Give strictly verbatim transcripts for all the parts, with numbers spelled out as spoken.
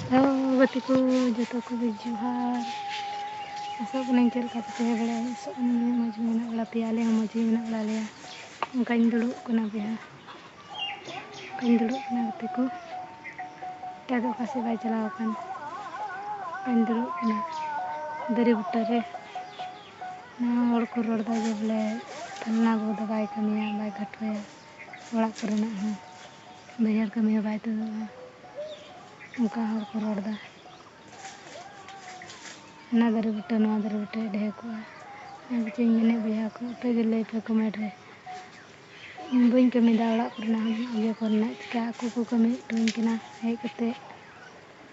Hello ᱜᱟᱛᱮ ᱠᱚ, ᱡᱚᱛᱚ ᱠᱚᱜᱮ ᱡᱚᱦᱟᱨ᱾ ᱟᱥᱚᱜ ᱠᱟᱹᱱᱟᱹᱧ ᱪᱮᱫ ᱞᱮᱠᱟ ᱯᱮ ᱛᱟᱦᱮᱸ ᱵᱟᱲᱟᱭᱟ, ᱟᱥᱚᱜ ᱠᱟᱹᱱᱟᱹᱧ ᱢᱚᱡᱽ ᱜᱮ ᱢᱮᱱᱟᱜ ᱵᱟᱲᱟ ᱯᱮᱭᱟ, ᱟᱞᱮ ᱦᱚᱸ ᱢᱚᱡᱽ ᱜᱮ ᱢᱮᱱᱟᱜ ᱵᱟᱲᱟ ᱞᱮᱭᱟ᱾ ᱚᱱᱠᱟᱧ ᱫᱩᱲᱩᱵ ᱠᱟᱱᱟ ᱵᱚᱭᱦᱟ, ᱚᱱᱠᱟᱧ ᱫᱩᱲᱩᱵ ᱠᱟᱱᱟ ᱜᱟᱛᱮ ᱠᱚ᱾ ᱮᱴᱟᱜ ᱫᱚ ᱚᱠᱟ ᱥᱮᱫ ᱵᱟᱭ ᱪᱟᱞᱟᱣ ᱟᱠᱟᱱ, ᱚᱱᱠᱟᱧ ᱫᱩᱲᱩᱵ ᱠᱟᱱᱟ ᱫᱟᱨᱮ ᱵᱩᱴᱟᱹ ᱨᱮ᱾ ᱱᱚᱣᱟ ᱦᱚᱲ ᱠᱚ ᱨᱚᱲ ᱮᱫᱟ ᱡᱮ ᱵᱚᱞᱮ ᱯᱷᱟᱞᱱᱟ ᱵᱟᱹᱦᱩ ᱫᱚ ᱵᱟᱭ ᱠᱟᱹᱢᱤᱭᱟ, ᱵᱟᱭ ᱠᱷᱟᱴᱟᱣᱟ, ᱚᱲᱟᱜ ᱠᱚᱨᱮᱱᱟᱜ ᱦᱚᱸ, ᱵᱟᱡᱟᱨ ᱠᱟᱹᱢᱤ ᱦᱚᱸ ᱵᱟᱭ ᱛᱩᱫᱩᱜᱼᱟ, ᱚᱱᱠᱟ ᱦᱚᱲ ᱠᱚ ᱨᱚᱲ ᱮᱫᱟ᱾ ᱦᱟᱱᱟ ᱫᱟᱨᱮ ᱵᱩᱴᱟᱹ, ᱱᱚᱣᱟ ᱫᱟᱨᱮ ᱵᱩᱴᱟᱹ ᱰᱷᱮᱨ ᱠᱚᱜᱼᱟ᱾ ᱚᱱᱟ ᱜᱮᱪᱚᱧ ᱢᱮᱱᱮᱫ ᱵᱚᱭᱦᱟ ᱠᱚ, ᱟᱯᱮ ᱜᱮ ᱞᱟᱹᱭ ᱯᱮ ᱠᱚᱢᱮᱱᱴ ᱨᱮ᱾ ᱤᱧ ᱵᱟᱹᱧ ᱠᱟᱹᱢᱤᱭᱮᱫᱟ ᱚᱲᱟᱜ ᱠᱚᱨᱮᱱᱟᱜ, ᱤᱭᱟᱹ ᱠᱚᱨᱮᱱᱟᱜ, ᱪᱤᱠᱟ ᱟᱠᱚ ᱠᱚ ᱠᱟᱹᱢᱤ ᱦᱚᱴᱚᱣᱟᱹᱧ ᱠᱟᱱᱟ ᱦᱮᱡ ᱠᱟᱛᱮ᱾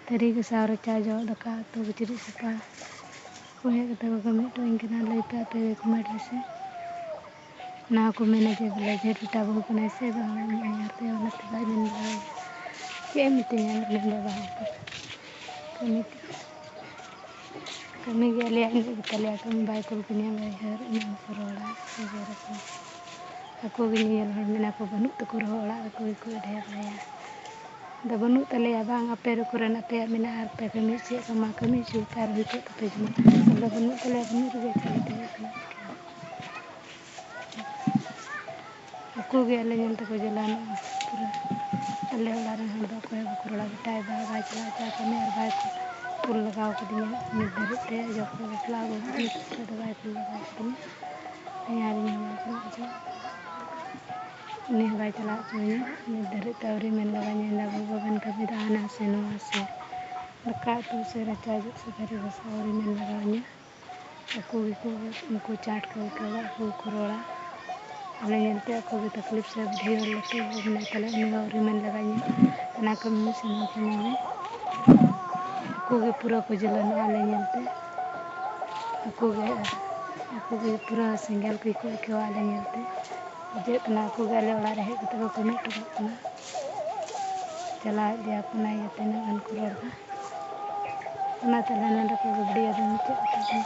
ᱛᱷᱟᱹᱨᱤ ᱜᱟᱥᱟᱣ, ᱨᱟᱪᱟ ᱡᱚᱜ, ᱫᱟᱠᱟ ᱩᱛᱩ, ᱠᱤᱪᱨᱤᱡ ᱥᱟᱯᱷᱟ ᱠᱚ ᱦᱮᱡ ᱠᱟᱛᱮ ᱠᱚ ᱠᱟᱹᱢᱤ ᱦᱚᱴᱚᱣᱟᱹᱧ ᱠᱟᱱᱟ᱾ ᱞᱟᱹᱭ ᱯᱮ ᱟᱯᱮ ᱜᱮ ᱠᱚᱢᱮᱱᱴ ᱨᱮᱥᱮ᱾ ᱚᱱᱟ ᱦᱚᱸᱠᱚ ᱢᱮᱱᱟ ᱡᱮ ᱵᱚᱞᱮ ᱡᱷᱮᱸᱴ ᱵᱮᱴᱟ ᱵᱟᱹᱦᱩ ᱠᱟᱱᱟᱭ ᱥᱮ ᱵᱟᱝ, ᱚᱱᱟᱛᱮ ᱵᱟᱭ ᱢᱮᱱ ᱵᱟᱲᱟᱭᱟ᱾ ᱪᱮᱫ ᱮᱢ ᱢᱤᱛᱟᱹᱧᱟ ᱟᱢ ᱨᱮᱱ ᱵᱟᱵᱟ ᱦᱚᱸ? ᱠᱟᱹᱢᱤ ᱛᱮ, ᱠᱟᱹᱢᱤ ᱜᱮ ᱟᱞᱮᱭᱟᱜ ᱤᱱᱟᱹᱜ ᱜᱮᱛᱟᱞᱮᱭᱟ, ᱠᱟᱹᱢᱤ ᱵᱟᱭ ᱠᱩᱞ ᱠᱟᱹᱧᱟ, ᱵᱟᱭ ᱦᱟᱹᱨ ᱤᱧ ᱠᱚ ᱨᱚᱲᱟ, ᱮᱜᱮᱨᱟᱠᱚ᱾ ᱟᱠᱚ ᱜᱮ ᱧᱮᱧᱮᱞ ᱦᱚᱲ ᱢᱮᱱᱟ ᱠᱚ, ᱵᱟᱹᱱᱩᱜ ᱛᱟᱠᱚ ᱨᱮᱦᱚᱸ ᱚᱲᱟᱜ ᱨᱮᱠᱚ ᱜᱮᱠᱚ ᱮᱰᱷᱮᱨ ᱵᱟᱲᱟᱭᱟ᱾ ᱟᱫᱚ ᱵᱟᱹᱱᱩᱜ ᱛᱟᱞᱮᱭᱟ ᱵᱟᱝ, ᱟᱯᱮ ᱨᱮ ᱠᱚᱨᱮᱱ ᱟᱯᱮᱭᱟᱜ ᱢᱮᱱᱟᱜᱼᱟ, ᱟᱨ ᱯᱮ ᱠᱟᱹᱢᱤ ᱦᱚᱪᱚᱭᱮᱫ ᱠᱚᱣᱟ, ᱢᱟ ᱠᱟᱹᱢᱤ ᱦᱚᱪᱚ ᱯᱮ ᱟᱨ ᱦᱩᱭ ᱠᱚᱜ ᱛᱟᱯᱮ ᱡᱮᱢᱚᱱ᱾ ᱟᱫᱚ ᱵᱟᱹᱱᱩᱜ ᱛᱟᱞᱮᱭᱟ, ᱵᱟᱹᱱᱩᱜ ᱨᱮᱜᱮ ᱪᱮᱫ ᱞᱮ ᱫᱟᱲᱮᱭᱟᱜ ᱠᱟᱱᱟ᱾ ᱟᱠᱚ ᱜᱮ ᱟᱞᱮ ᱧᱮᱞ ᱛᱮᱠᱚ ᱡᱟᱞᱟᱣᱱᱟ ᱯᱩᱨᱟᱹ᱾ ᱟᱞᱮ ᱚᱲᱟᱜ ᱨᱮᱱ ᱦᱚᱲ ᱫᱚ ᱚᱠᱚᱭ ᱦᱚᱸ ᱵᱟᱠᱚ ᱨᱚᱲᱟ, ᱵᱮᱴᱟᱭ ᱫᱚ ᱵᱟᱭ ᱪᱟᱞᱟᱣ ᱦᱚᱪᱚ ᱟᱠᱟᱫᱤᱧᱟ ᱟᱨ ᱵᱟᱭ ᱠᱩᱞ ᱞᱟᱜᱟᱣ ᱠᱟᱫᱤᱧᱟ ᱱᱤᱛ ᱫᱷᱟᱹᱨᱤᱡ ᱛᱮ᱾ ᱡᱚᱠᱷᱚᱱ ᱵᱟᱯᱞᱟ ᱟᱹᱜᱩ ᱠᱟᱫᱤᱧᱟ, ᱛᱚᱠᱷᱚᱱ ᱫᱚ ᱵᱟᱭ ᱠᱩᱞ ᱞᱟᱜᱟᱣ ᱠᱟᱫᱤᱧᱟ᱾ ᱦᱮᱸ, ᱟᱨ ᱤᱧ ᱦᱚᱸ ᱵᱟᱭ ᱠᱩᱞ ᱦᱚᱪᱚ᱾ ᱩᱱᱤ ᱦᱚᱸ ᱵᱟᱭ ᱪᱟᱞᱟᱣ ᱦᱚᱪᱚᱣᱟᱹᱧᱟ᱾ ᱱᱤᱛ ᱫᱷᱟᱹᱨᱤᱡ ᱛᱮ ᱟᱹᱣᱨᱤ ᱢᱮᱱ ᱞᱟᱜᱟᱧᱟ, ᱫᱟ ᱵᱟᱹᱵᱩ ᱵᱟᱵᱮᱱ ᱠᱟᱹᱢᱤᱭᱮᱫᱟ, ᱦᱟᱱᱟ ᱥᱮ ᱱᱚᱣᱟ ᱥᱮ ᱫᱟᱠᱟ ᱩᱛᱩ ᱥᱮ ᱨᱟᱪᱟ ᱡᱚᱜ ᱥᱮ ᱛᱷᱟᱹᱨᱤ ᱜᱷᱟᱥᱟᱣ ᱟᱹᱣᱨᱤ ᱢᱮᱱ ᱞᱟᱜᱟᱣᱟᱹᱧᱟ᱾ ᱟᱠᱚ ᱜᱮᱠᱚ, ᱩᱱᱠᱩ ᱪᱟᱴ ᱠᱚ ᱟᱹᱭᱠᱟᱹᱣᱟ, ᱟᱠᱚ ᱜᱮᱠᱚ ᱨᱚᱲᱟ᱾ ᱟᱞᱮ ᱧᱮᱞᱛᱮ ᱟᱠᱚ ᱜᱮ ᱛᱟᱠᱞᱤᱯ ᱥᱮ ᱵᱩᱫᱷᱤ ᱦᱚᱲ ᱞᱮᱠᱟ ᱢᱮᱱᱟᱭ ᱛᱟᱞᱮ, ᱩᱱᱤ ᱦᱚᱸ ᱟᱹᱣᱨᱤ ᱢᱮᱱ ᱞᱟᱜᱟᱧᱟ, ᱦᱟᱱᱟ ᱠᱟᱹᱢᱤ ᱢᱮ ᱥᱮ ᱱᱚᱣᱟ ᱠᱟᱹᱢᱤ ᱢᱮ᱾ ᱟᱠᱚ ᱜᱮ ᱯᱩᱨᱟᱹ ᱠᱚ ᱡᱟᱞᱟᱱᱚᱜᱼᱟ ᱟᱞᱮ ᱧᱮᱞᱛᱮ᱾ ᱟᱠᱚ ᱜᱮ, ᱟᱠᱚ ᱜᱮ ᱯᱩᱨᱟᱹ ᱥᱮᱸᱜᱮᱞ ᱠᱚ ᱟᱹᱭᱠᱟᱹᱣᱟ ᱟᱞᱮ ᱧᱮᱞᱛᱮ᱾ ᱵᱩᱡᱷᱟᱹᱜ ᱠᱟᱱᱟ ᱟᱠᱚ ᱜᱮ ᱟᱞᱮ ᱚᱲᱟᱜ ᱨᱮ ᱦᱮᱡ ᱠᱟᱛᱮ ᱠᱚ ᱠᱟᱹᱢᱤ ᱦᱚᱴᱚ ᱠᱟᱜ ᱠᱟᱱᱟ᱾ ᱪᱟᱞᱟᱣᱮᱫ ᱞᱮᱭᱟ ᱠᱚ, ᱚᱱᱟ ᱤᱭᱟᱹᱛᱮ ᱱᱚᱜᱼᱚᱭ ᱠᱚ ᱨᱚᱲ ᱮᱫᱟ᱾ ᱚᱱᱟ ᱛᱟᱦᱞᱮ ᱱᱚᱰᱮ ᱠᱷᱚᱱ ᱜᱮ ᱵᱷᱤᱰᱤᱭᱳ ᱫᱚ ᱢᱩᱪᱟᱹᱫ ᱠᱟᱛᱟ ᱠᱟᱱᱟ᱾